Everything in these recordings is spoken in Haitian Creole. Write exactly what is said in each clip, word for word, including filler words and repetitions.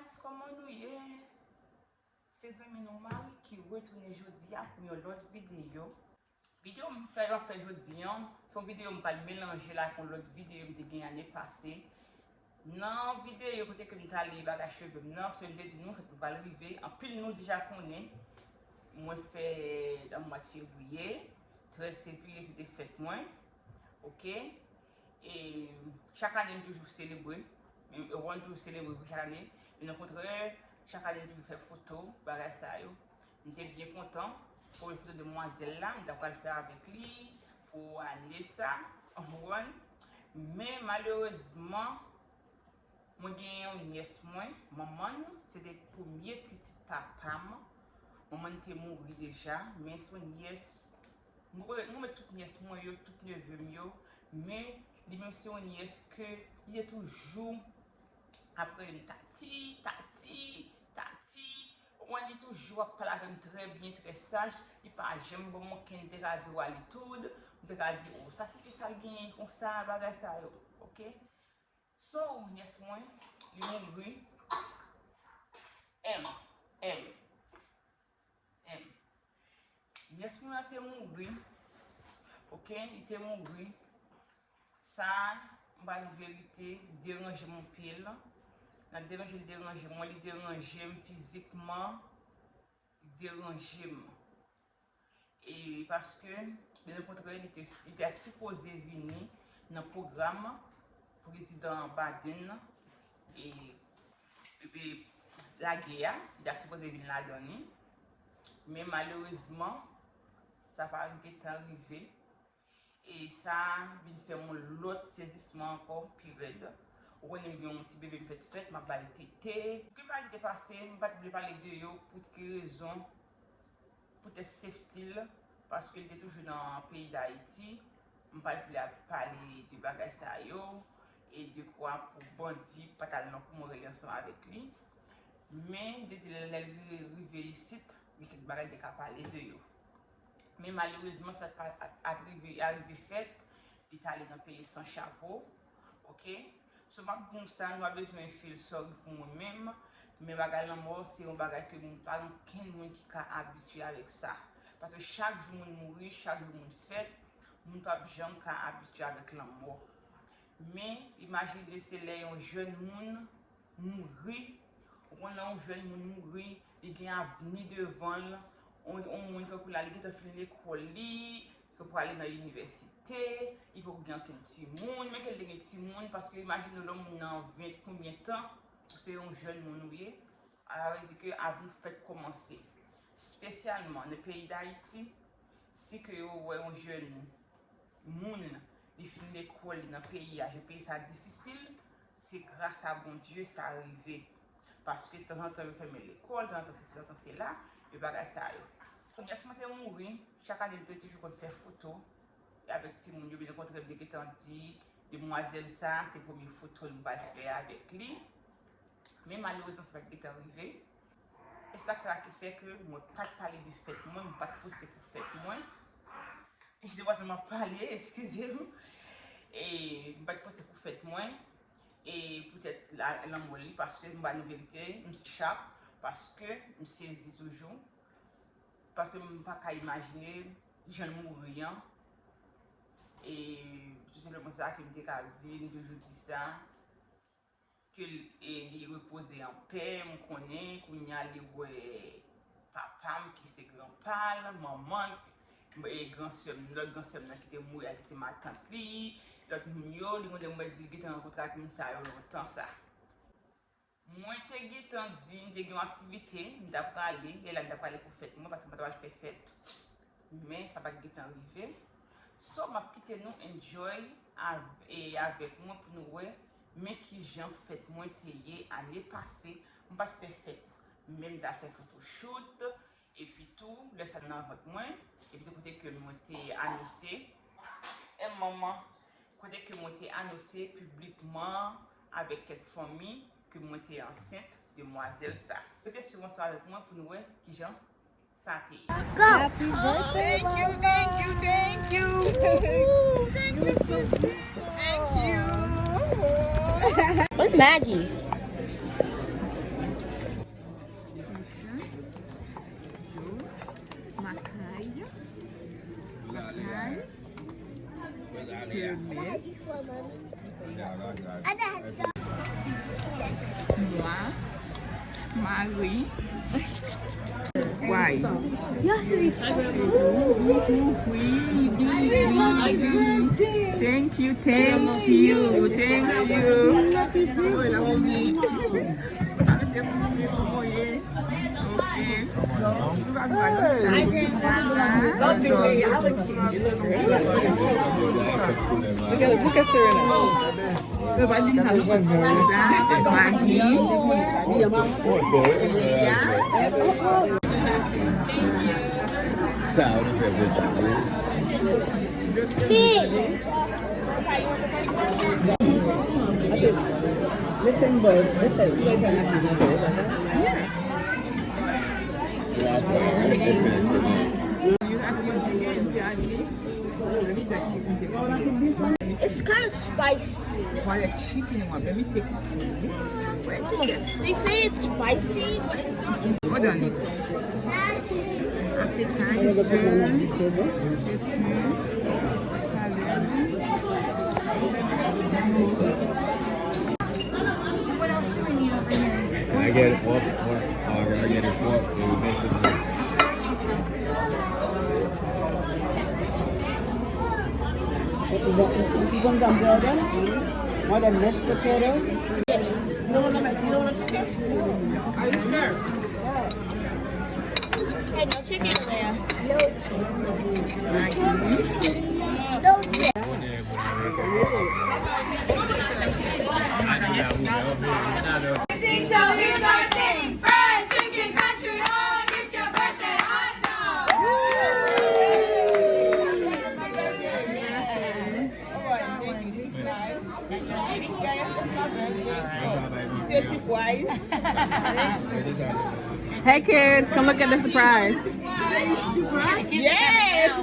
Guys, kòman nou ye? Se zanmi nou Marie ki retounen jodi a pou yon lòt videyo. Videyo m fè, m ap fè jodi an, se yon videyo m pral melanje l ak yon lòt videyo m te gen ane pase. Nan videyo kote ke m t ale bagay cheve m nan, paske m te di nou, fèt mwen pral rive, anpil nou deja konnen, mwen fè, nan mwa de fevriye, trèz fevriye se te fèt mwen, oke? E chak ane m toujou selebre, m, m toujou selebre chak ane, men okontrè, chak ane m toujou fè foto, bagay sa yo. M te byen kontan, premye foto demwazèl la, m ta pral fè avèk li pou ane sa, w konprann? Men malerezman, mwen gen yon nyès mwen, manman l, se te premye pitit papa m. Manman l te mouri deja, men se yon nyès, mwen, mwen met tout nyès mwen yo, tout neve m yo, men li menm se yon nyès ke li te toujou ap rele m tati, tati, tati. Ou konprann, li toujou ap pale avè m trè byen, trè saj. Li pa janm ban m okenn, m te ka di w aletoud, m te ka di, o, sa ki fè sa l genyen konsa, bagay sa yo, oke? So, nyès mwen, li mouri. M, M, M. Nyès mwen an te mouri. Oke, li te mouri. Sa, m ba nou verite, li deranje m anpil. Nan deranje l deranje mwen, li deranje m fizikman, li deranje m. E paske, byen okontrè, li te, li te sipoze vini nan pwogram prezidan Biden e, e lage a, li ta sipoze vin ladan li. Men malerezman, sa pa gentan rive. E sa vin fè m yon lòt sezisman ankò, pi rèd. Ou konnen m gen yon ti bebe m fèt fèt, m ap ba l tete. Ki pa ki te pase, m pa t vle pale de yo, pou ki rezon, poutèt safety l, paske l te toujou nan peyi Dayiti. M pa t vle ap pale de bagay sa yo, e dekwa pou bandi pa t al nan kouman rele ansanm avèk li. Men, depi lè l ri-, rive isit, gen kèk bagay m te ka pale de yo. Men malerezman, sa pa t a-, arive, arive fèt, li t ale nan peyi san chapo, oke? So, m ap di nou sa, nou pa bezwen feel sorry pou mwen menm, men bagay lanmò, se yon bagay ke moun, pa gen okenn moun ki ka abitye avèk sa. Paske chak jou moun mouri, chak jou moun fèt, moun p ap janm ka abitye avèk lanmò. Men, imajine se lè yon jèn moun mouri, ou konn lè yon jèn moun mouri, li gen avni devan l, yon, yon moun kankou la, li gentan fin lekòl li, ke pou ale nan inivèsite, li poko gen ankenn timoun, men ke l te gen timoun, paske imajine w lè yon moun nan ven konbyen tan, ou se yon jèn moun ou ye, sa vle di ke avni w fèk kòmanse. Espesyalman nan peyi Dayiti, si ke yo wè yon jèn moun, li fin lekòl li nan peyi a, jan peyi sa difisil, se gras a Bondye sa rive. Paske tanzantan yo fèmen lekòl, tanzantan sesi, tanzantan sela, e bagay sa yo. Nyès mwen te mouri, chak ane m te toujou konn fè foto avèk timoun yo, byen okontrè, m te gentan di, demwazèl sa, se premye foto m pral fè avèk li. Men malerezman, sa pa t gentan rive. E sa k la ki fè ke mwen pa t pale de fèt mwen, mwen pa t poste pou fèt mwen. E demwazèl m ap pale, eskize m. E mwen pa t poste pou fèt mwen. E poutèt la, lanmò li, paske m ba nou verite, m chak, paske m sezi toujou. Paske m pa ka imajine jan l mouri an. E tou senpleman sa ke m te ka di, m toujou di sa, ke l, e, li repoze an pè, m konnen, kounye a li wè papa m ki se granpa l, manman l, e, gran sè m, lòt gran sè m nan ki te mouri a ki se matant li, lòt moun yo, li konnen m wè di l gentan rankontre ak moun sa yo lontan sa. Mwen te gentan di, m te gen yon aktivite, m ta prale, e la m ta prale pou fèt mwen, paske m pa t pral fè fèt. Men sa pa t gentan rive. So, m ap kite nou enjoy av-, e avèk mwen pou nou wè, men kijan fèt mwen te ye ane pase. M pa t fè fèt, men m ta fè photoshoot, epi tou, lè sa nan vant mwen, epi tou kote ke mwen te anonse, e manman, kote ke mwen te anonse piblikman avèk kèk fanmi ke mwen te ansent demwazèl sa. Rete swiv ansanm avèk mwen pou nou wè kijan sa te ye. Happy birthday, Thank you, thank you, thank you. Ooh, thank you, Suzy. Thank you. Where's Maggie? Mari. Why? Yes, it is. Wi, wi, wi, wi. Thank you, thank you, thank you. Mwen la, mwen. Sa, se pou mwen, mwen, mwen. Ok. Look at, look at Serena. Yo pa di m sa, non? Sa, Maggi. Sa, ou te fè bon travay. Listen, boy. Listen. It's kind of spicy. Fire chicken, you want? Let me taste. They say it's spicy, but hold on. Appetizer. Salad. What else do we need over here? Can I get a fork? Or can I get a fork? And you mess it up. What is that? What is that? More than mashed potatoes? You don't want to, you don't want to chicken? Are you sure? Hey, no chicken over there. No chicken. No chicken. Sing, so here's our thing. Fried chicken country road. It's your birthday hot dog. Yes. Say surprise. Hey kids, come look at the surprise. Yes.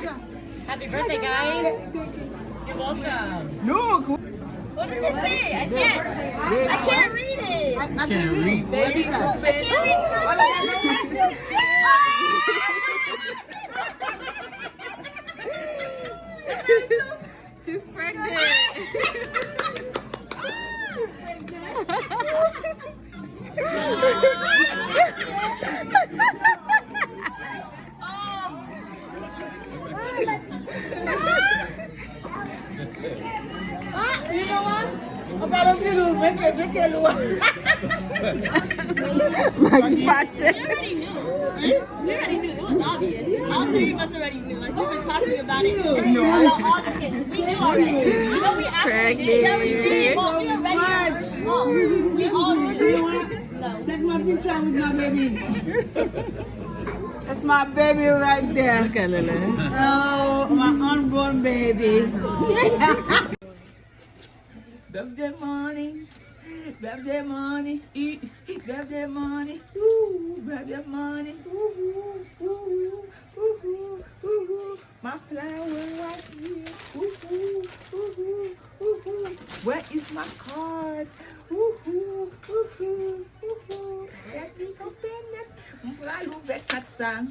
Happy birthday, guys. You're welcome. Look. What does it say? I can't. I can't read it. I can't read. Baby, I can't read. She's pregnant. Ah, you know what? Maggi fache. We already knew. We already knew. It was obvious. All three of us already knew. Like, we've been talking about it. About all the kids. We knew already. You know, we actually did. Yeah, we did. But we already knew. We all knew. Take my picture with my baby. That's my baby right there. Look at Lele. Oh, my unborn baby. Birthday money, birthday money, ee, birthday money, ooh, birthday money, ooh, ooh, ooh, ooh, ooh, ooh. My flower right here. Ooh, ooh, ooh, ooh, ooh, ooh. Where is my card? Ooh, ooh, ooh, ooh, ooh, ooh. Let me open it. M pral ouvè kat sa.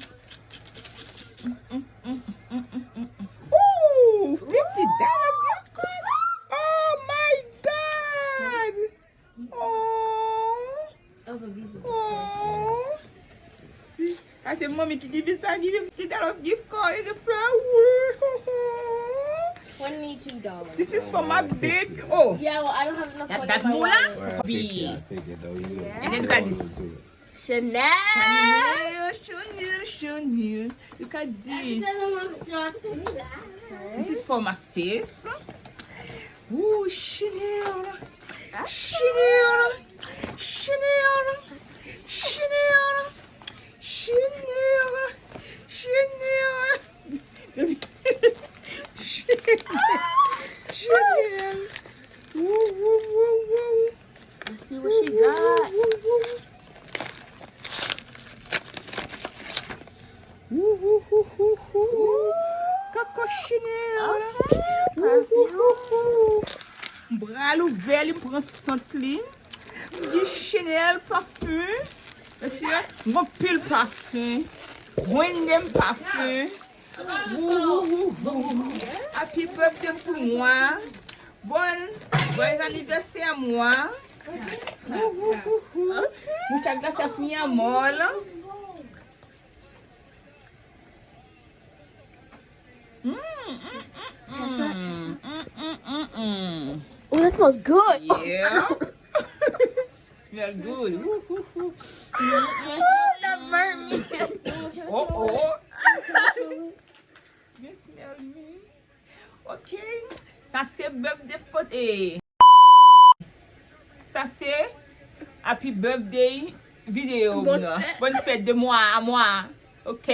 Mm, mm, mm. Ooh, fifty dollars gift card. Oh my God. Oh. Oh. Sa se manmi ki di vin sa, give him fifty dollar gift card and the flower. Twenty-two dollars. This is for my baby. Oh. Yeah, well, I don't have enough money in my wallet. That, that moolah? Fifty, I take it though. Yeah. And then look at this. Chanel. Chanel, Chanel, Chanel. Look at this. This is for my face. Ooh, Chanel. Chanel. Chanel. Chanel. Chanel. Chanel. Chanel. Ooh, ooh, ooh, ooh. Let's see what she got. Ooh, ooh, ooh, ooh, ooh. Coco Chanel. Okay, perfume. M pral ouvè li, m pran sant li. M di Chanel parfum. Mesye, m gon pil parfum. Wendy parfum. Ooh, ooh, ooh, ooh. Happy birthday pou mwen. Bon, joyeux anniversaire, moi. Wouhouhouhou. Mwen Muchas gracias, mi amor. Mm, mm, mm, mm. That's what, that's what. Mm, mm, mm, mm. Oh, that smells good. Yeah. Smell good. Woo, woo, woo. Oh, that burnt me. Oh, oh. You smell me. Ok. Sa se birthday foto. Sa se happy birthday video. Bonne fête. Bonne fête de moi à moi. Ok.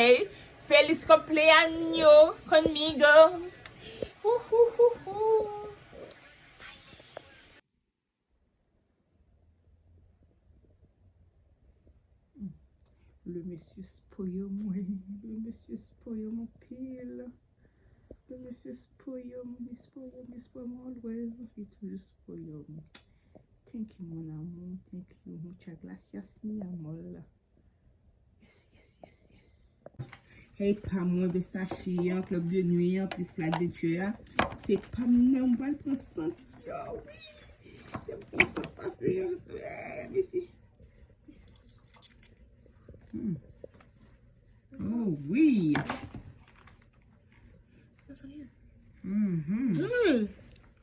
Feliz cumpleaños conmigo. Hu, hu, hu, hu. Le mesye spoil mwen. Le mesye spoil mwen anpil. Le mesye spoil mwen, li spoil mwen, li spoil mwen always. Li toujou spoil mwen. Thank you, mon amour. Thank you. Muchas gracias, mi amor. Yes, yes, yes, yes. Hey, pa mwen, Versace an, club de nuit an, plis la de Dieu a. Se pa m nan, m pral pran sant yo, wi. M pran sant pafen an. Eh, mesi. Hmm. Oh, wi. That's on here. Mm-hmm. Mm.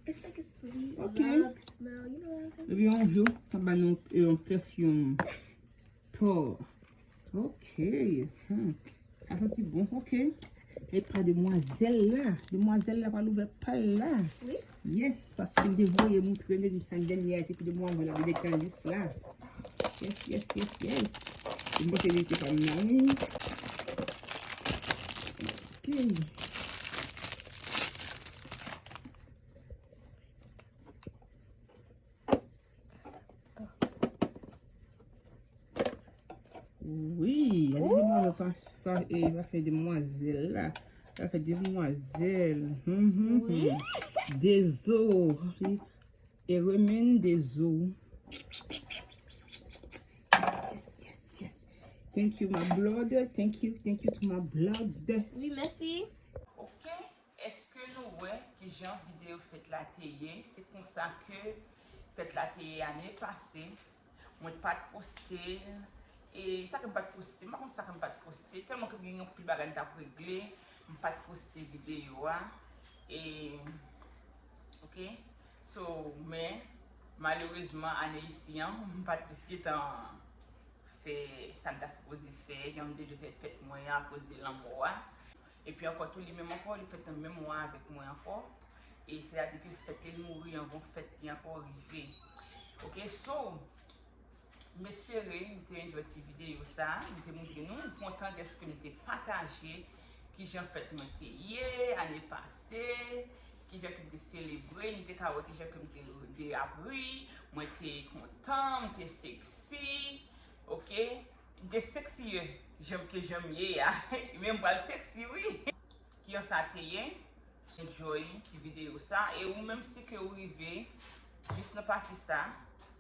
It's like a sweet, okay, love smell. You know what I'm saying? Epi yon jou, sa ba nou yon perfume. Tor. Ok. Hmm. Sa santi bon. Ok. E pa demwazèl la. Demwazèl la pral ouvè pa l la. Wi. Yes, paske m te voye moutre li, sa dènye a te pou demwazèl la, li te kanjis la. Yes, yes, yes, yes. M panse li te pa m nan, wi. Ok. Wi, ale demwazèl pa, pa, e, pa fè demwazèl la. Pa fè demwazèl. Mhm, mhm. Wi. Dezo. E remen dezo. Yes, yes, yes, yes. Thank you, my blood. Thank you, thank you to my blood. Wi, mèsi. Ok. Èske nou wè kijan videyo fèt la te ye? Se konsa ke fèt la te ye ane pase. Mwen pa t poste l. E sa ke m pa t poste, m pa konn sa ke m pa t poste. Tèlman ke m gen anpil bagay m t ap regle, m pa t poste videyo a. E, ok. So, men, malerezman, ane isi an, m pa t gentan fè sa m ta sipoze fè, jan m te dwe fè fèt mwen an akoz de lanmò a. Epi ankò tou, li menm ankò, li fèt nan menm mwa avèk mwen ankò. E sètadi ke fèt ke li mouri anvan fèt li ankò rive. Ok, so, m espere nou te enjoy ti videyo sa, m te moutre nou, m kontan dèske nou te pataje kijan fèt mwen te ye ane pase, kijan ke m te selebre, nou te ka wè kijan ke m te, te ap ri, mwen te kontan, m te seksi, ok? M te seksiye, jan ke jan m ye a. Men m pral seksi, wi. Kijan sa te ye? Enjoy ti videyo sa. E ou menm si ke ou rive jis nan pati sa,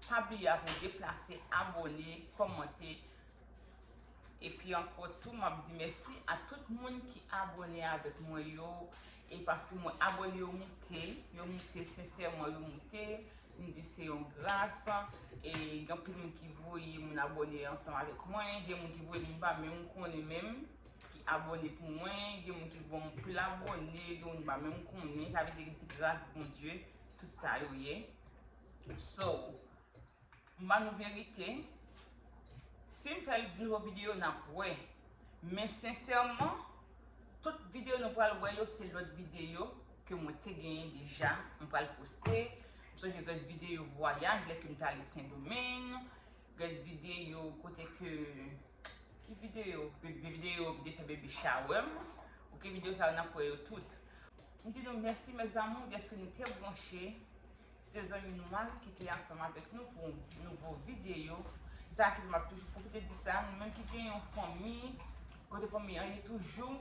pa bliye avan w deplase, abòne, kòmante. Epi ankò tou, m ap di mèsi a tout moun ki abòne avèk mwen yo. E paske mwen abòne yo moute, yo moute, sensèman yo moute. M di se yon gras. E gen anpil moun ki voye moun abòne ansanm avèk mwen. Gen moun ki voye moun m pa menm konnen menm, ki abòne pou mwen. Gen moun ki voye m anpil abòne, gen moun m pa menm konnen. Sa vle di ke se gras Bondye, tout sa yo ye. So, m ba nou verite. Si m fè nouvo videyo, n ap wè. Men sensèman, tout videyo nou pral wè yo, se lòt videyo ke mwen te genyen deja. M pral poste. M sonje gen videyo vwayaj, lè ke m t ale Sendomeng. Gen videyo kote ke, ki videyo? Be-, videyo m te fè baby shower m. Ok, videyo sa yo, n ap wè yo tout. M di nou mèsi, mes amours, dèske nou te branche. Se te zanmi nou Marie ki te ansanm avèk nou pou yon nouvo videyo. Se sa ki fè m ap toujou pwofite di sa, nou menm ki gen yon fanmi, kote fanmi an ye toujou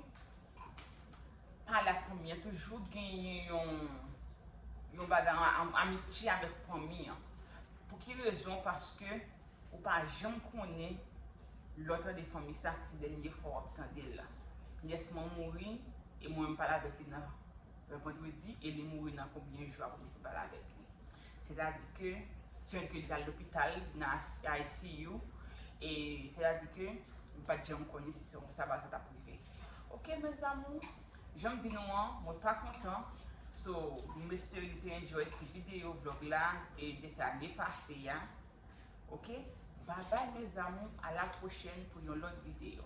pale ak fanmi an, toujou genyen yon, yon bagay, am-, amitye avèk fanmi an. Pou ki rezon? Paske ou pa janm konnen lè w tande fanmi sa, se dènye fwa w ap tande l la. Nyès mwen mouri, e mwen menm pale avèk li nan, nan vandredi, e li mouri nan konbyen jou apre m te fin pale avèk li. Sètadi ke, jan ke li t al lopital, nan I C U, E sètadi ke m pa t janm konnen si se konsa bagay sa t ap rive. Ok, mes amours, jan m di nou an, mwen pa kontan. So, m espere nou te enjoy ti videyo vlog la e m te fè ane pase a. Ok? Bye bye, mes amours, à la prochaine pou yon lòt videyo.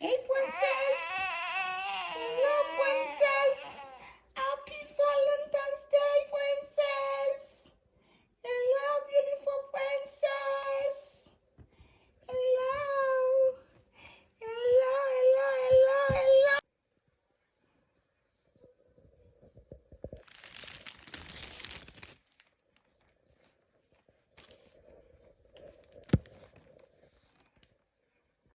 Hey, pwansè,